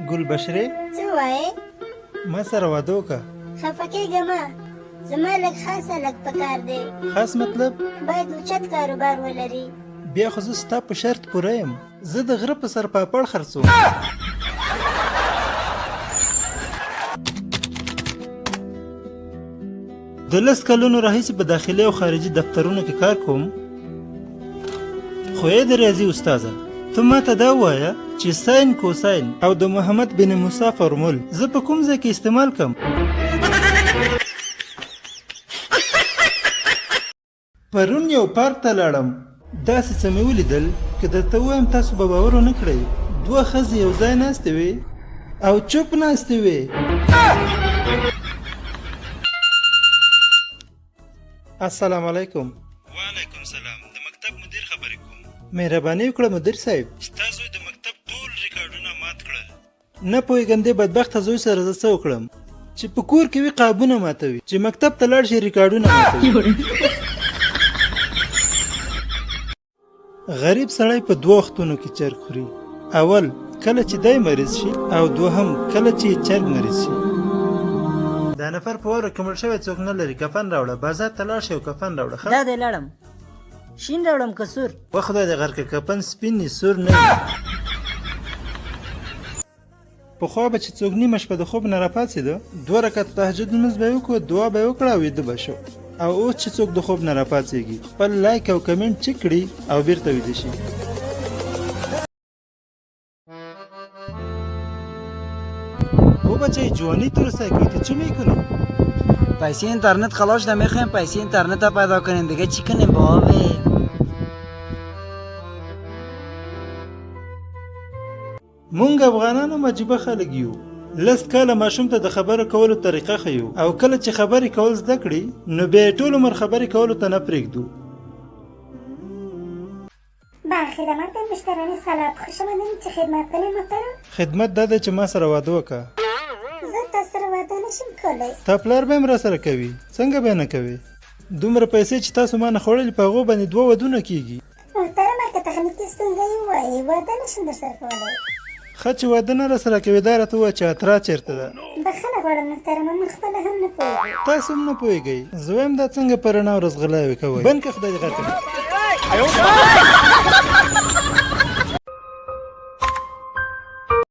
ګل بشرې، څه وایې؟ ما سره واده وکړه. خفه کېږه مه، زما لږ خاص هلک په کار دی. خاص مطلب؟ باید اوچت کاروبار ولري. بیا خو زه ستا په شرط پوره یم. زه د غره په سر پاپړ خرڅوم. د 10 کلونو راهیسې په داخلي او خارجي دفترونو کې کار کوم، خو ای د ریاضي استاذه، ته ما ته دا ووایه چې ساین کوساین او د محمد بن موسی فارمول زه په کوم ځای کې استعمال کم؟ پرون یو پارک ته لاړم، داسې څه مې ولیدل که درته ووایم تاسو به باور ونه کړئ. دوه ښځې یو ځای ناستې وې او چوپ ناستې وې. السلام علیکم. وعلیکم سلام، د مکتب مدیر خبرې کوم. مهرباني وکړه مدیر صاحب، ستا زوی د مکتب ټول ریکارډونه مات کړل. نه پوهېږم دې بدبخته زوی سره زه څه وکړم، چې په کور کې وي قابونه ماتوي، چې مکتب ته لاړ شي ریکارډونه ماتوي. غریب سړی په دوو وختونو کې چرګ خوري، اول کله چې دی مریض شي او دوهم کله چې یې چرګ مریض شي. دا نفر په واوره کې مړ شوی، څوک نه لري، کفن راوړه، بازار ته لاړ شي او کفن راوړه. ښه دا دی لاړم، شین راوړم که سور؟ وه خدای دې غرق کړه، کفن سپین وي سور نه وي. پخوا به چې څوک نیمه شپه د خوب نه راپاڅېده، دوه رکعته تهجد لمونځ به یې وکړو، دعا به یې وکړه او ویده به شو. او اوس چې څوک د خوب نه راپاڅېږي، خپل لایک او کمنټ چک کړي او بیرته ویده شي. او بچی جوانی تو رو سعی کنی تو چی میکنی؟ پیسې اینترنت خلاص شده، میخوایم پیسې اینترنت پیدا کنیم دیگه، چی کنیم بابا؟ مونږ افغانان هم عجیبه خلک یو. 10 کاله ماشوم ته د خبرو کولو طریقه ښیو او کله چې خبرې کول زده کړي نو بیا یې ټول عمر خبرې کولو ته نه پرېږدو. با خدمات مشتران سلات خوش آمدین، چه خدمت کنیم محترم؟ خدمت دا دی چې ما سره واده وکړه. زه تا سره واده نشم کولی. ستا پلار به هم راسره کوي، څنګه به یې نه کوې؟ دومره پیسې چې تاسو ما نه خوړلي په هغو باندې دوه ودونه کیږي. محترمه که تخنیکي ستونزه یې ووایې، واده نشم درسره کولی. ښه چې واده نه راسره کوې دا راته ووایه چې اترا چېرته ده؟ بخښنه غواړم محترمه، موږ خپله هم نه پوهېږو. تاسو هم نه پوهېږئ؟ زه وایم دا څنګه په رڼا ورځ غلاوې کوئ؟ بند که خدای دې غرق کړي.